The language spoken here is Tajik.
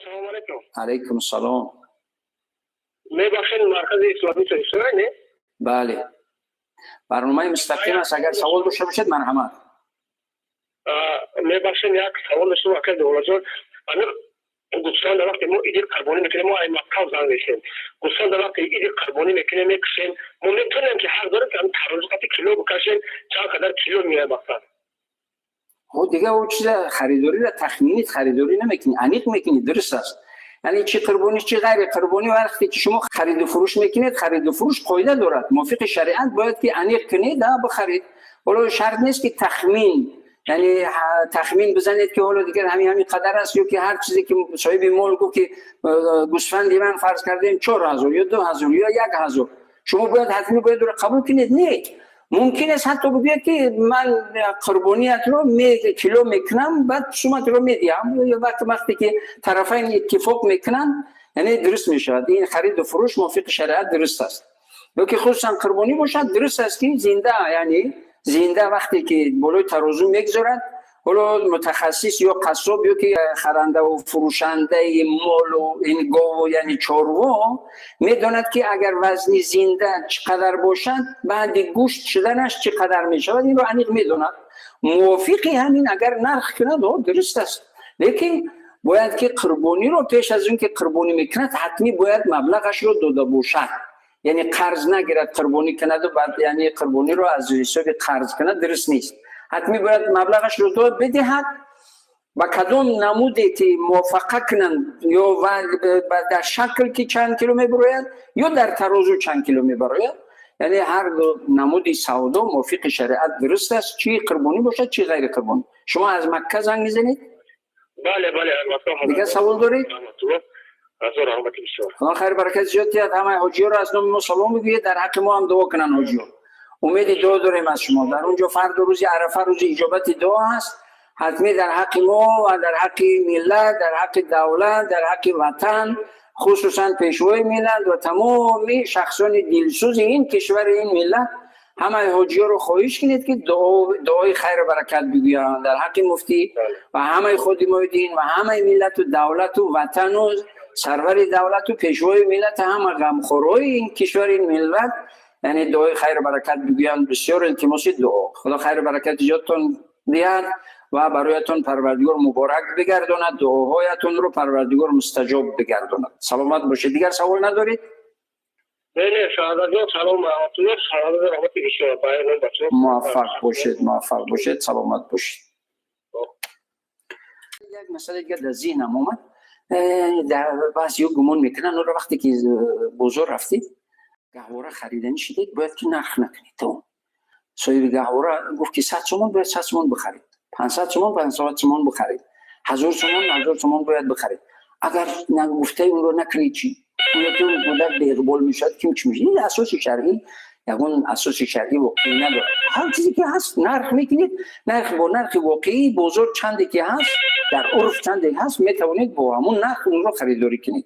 Салом алейкум. Алейкум салом. Мебахшед, маркази исломӣ Тоҷикистон, не? Бале. Барномаи мустақим аст, агар савол дошта бошед, марҳамат. Мебахшед, як савол доштам, акай Давлатҷон. Гӯсфанда вақте мо иди қурбонӣ мекунем, мо ай Макка занг мешем. Гӯсфанда вақте иди қурбонӣ мекунем, мекушем, мо метавонем ки ҳақ дорем ки ҳамин тарозу қати кило бикашем, чанд қадар кило меояд мақсад? Хо, дига о чиза харидориро тахминӣ харидорӣ намекунӣ, аниқ мекунӣ, дуруст аст. Яъне чӣ қурбонӣ, чӣ ғайри қурбонӣ, вақте ки шумо хариду фурӯш мекунед, хариду фурӯш қоида дорад. Мувофиқи шариат бояд ки аниқ кунед, бихаред. Ҳоло шарт нест ки тахмин, яъне тахмин бизанед ки ҳоло дигар ҳамин қадар аст, ё ки ҳар чизе ки соҳиби мол гуфт ки гӯсфанди ман, фарз кардем, 4000 ё 2000 ё 1000, шумо бояд ҳатмӣ бояд ӯро қабул кунед. Не, мумкин аст ҳатто бигӯяд ки ман қурбониятро кило мекунам, баъд суматро медиҳам. Вақте ки тарафайн иттифоқ мекунанд, яъне дуруст мешавад. Ин хариду фурӯш мувофиқи шариат дуруст аст. Ё ки хусусан қурбонӣ бошад, дуруст аст ки зинда, яъне зинда вақте ки болои тарозу мегузорад, ҳоло мутахассис ё қассоб ё ки харандаву фурӯшандаи молу ин гову, яъне чорво, медонад ки агар вазни зинда чӣ қадар бошад, баъди гӯшт шуданаш чӣ қадар мешавад, инро аниқ медонад. Мувофиқи ҳамин агар нарх кунад, дуруст аст. Лекин бояд ки қурбониро пеш аз он ки қурбонӣ мекунад, ҳатмӣ бояд маблағашро дода бошад. Яъне қарз нагирад, қурбонӣ кунаду баъд, яъне қурбониро аз ҳисоби қарз кунад, дуруст нест. Ҳатмӣ бояд маблағашро дод бидиҳад. Ба кадом намуде ки мувофақа кунанд, ё дар шакл ки чанд кило мебарояд, ё дар тарозу чанд кило мебарояд, яъне ҳар ду намуди савдо мувофиқи шариат дуруст аст, чӣ қурбонӣ бошад, чӣ ғайри қурбонӣ. Шумо аз Макка занг мезанед? Бале. Дигар савол доред? Худо хайр баракат зиёд диҳад. Ҳамаи ҳоҷиёро аз номи мо салом бигӯед, дар ҳаққи мо ҳам дуо кунанд ҳоҷиё. Умеди дуо дорем аз шумо. Дар он ҷо фардо рӯзи Арафа рӯзи иҷобати дуо ҳаст. Ҳатмӣ дар ҳаққи мо ва дар ҳаққи миллат, дар ҳаққи давлат, дар ҳаққи ватан, хусусан пешвои миллат ва тамоми шахсони дилсӯзи ин кишвари, ин миллат, ҳамаи ҳоҷиёро хоҳиш кунед ки дуои хайру баракат бигӯянд дар ҳаққи муфтӣ ва ҳамаи ходимои дин ва ҳамаи миллату давлату ватану сарвари давлату пешвои миллат, ҳама ғамхорҳои ин кишвари, ин миллат, яъне дуои хайру баракат бигӯянд. Бисёр илтимоси дуо. Худо хайру баракат иҷодтон диҳад ва бароятон Парвардигор муборак бигардонад, дуоҳоятонро Парвардигор мустаҷоб бигардонад. Саломат бошед. Дигар савол надоред? Муваффақ бошед, муваффақ бошед, саломат бошед. Як масъала дигар дар зеҳнам омад. Дар баъзеҳо гумон мекунанд, оро вақте ки бозор рафтед, гаҳвора хариданӣ шидед, бояд ки нарх накунед. Тамом, соҳиби гаҳвора гуфт ки 100 сомон, бояд 100 сомон бихаред, 500 сомон, 500 сомон бихаред, 1000 сомон, 1000 сомон бояд бихаред. Агар гуфтаи онро накунед чӣ? Ки он кӯдак беиқбол мешавад, ким чӣ мешавад? Ин асоси шаръӣ, ягон асоси шаръӣ воқеӣ надорад. Ҳар чизе ки ҳаст, нарх мекунед, нарх бо нархи воқеии бозор чанде ки ҳаст, дар урф чанде ҳаст, метавонед бо ҳамун нарх онро харидорӣ кунед.